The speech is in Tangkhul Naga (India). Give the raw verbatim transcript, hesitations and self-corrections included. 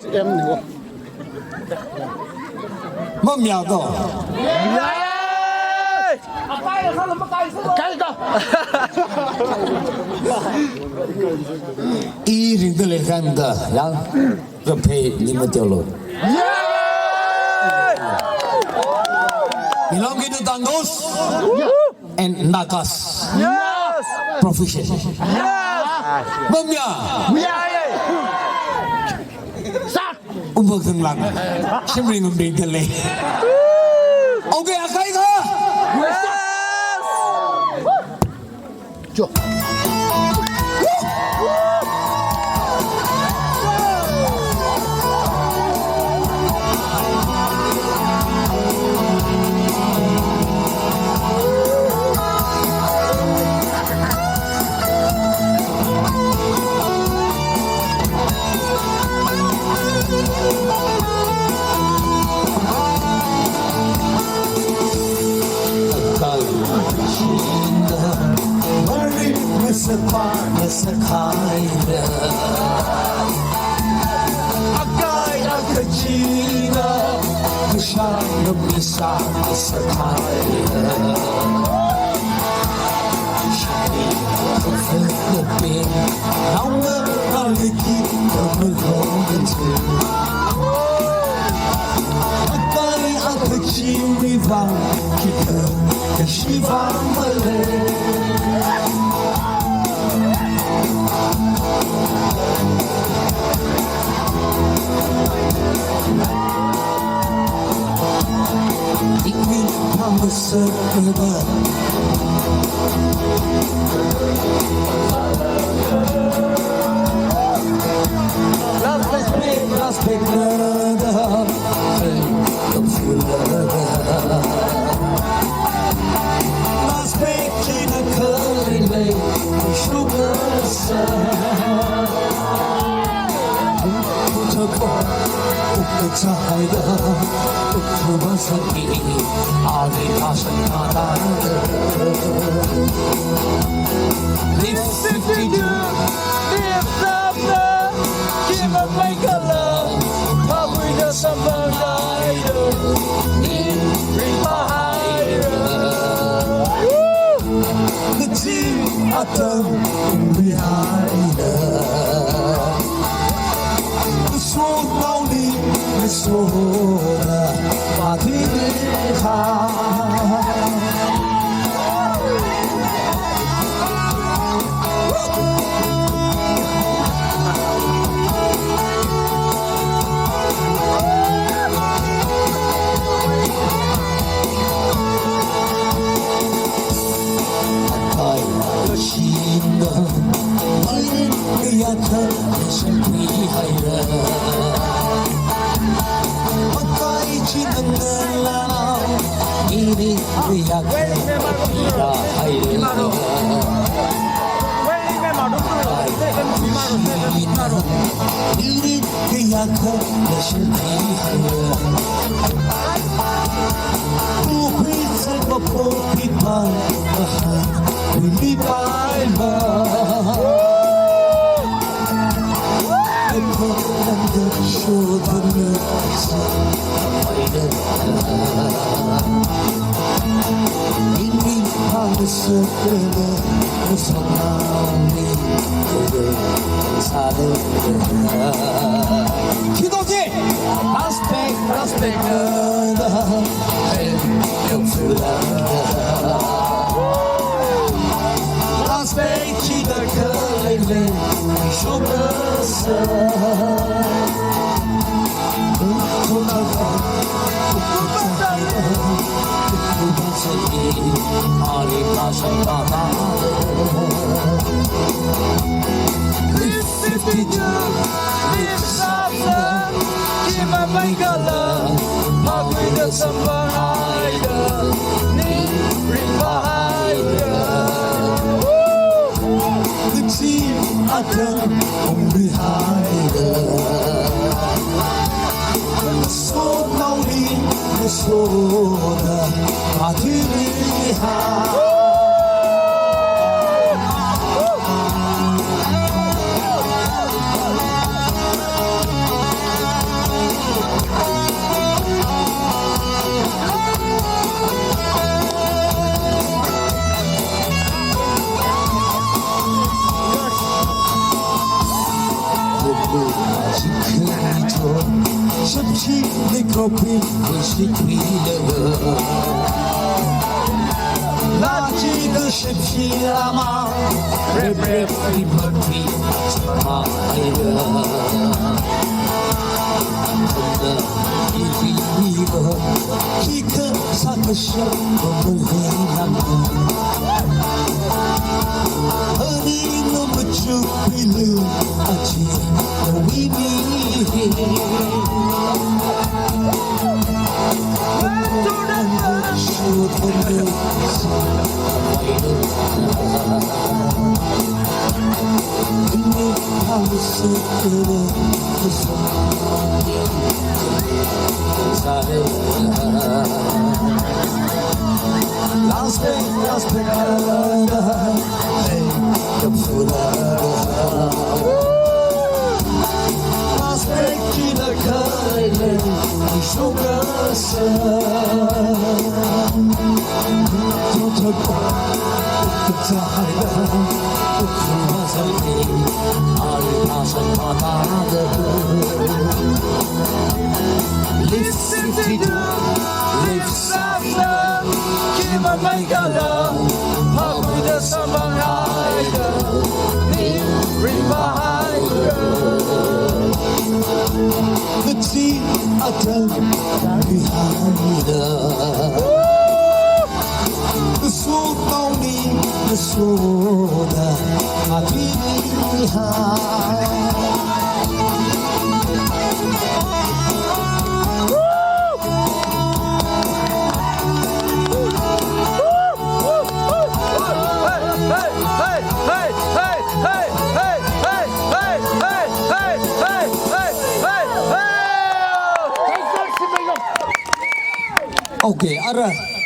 M ni wo. Mamayā to. Kai to. I ringda lei kanda, ya. Kaphei ni mateolo. Milong Kidung Tangdos and Nagas. Yes. Proficient. Yes. Mamayā. Sa. Umbak tenglang. Shimring umbak tele. Okay, akai ka. Yes. Jo. Kidoji! Respect, respect. Chikhaito, shapshi nikropin, kushikwilaga. Lachida shapshi ama, rep rep imakwi, chapa aira. Akhamda iwi iwa, kikha sakasha, mamuhi lamda. Ani numachuk pilu, achi nawi mi. Last thing, last thing. Hey, the fool. Last thing, kina kaile, sugar sun. Listen to you, live softly. Kima maikala, hakuda samang haida, ni rimba haida. Kati atam bihaida. Sū tongni, sūda, abihai. Okay, ara.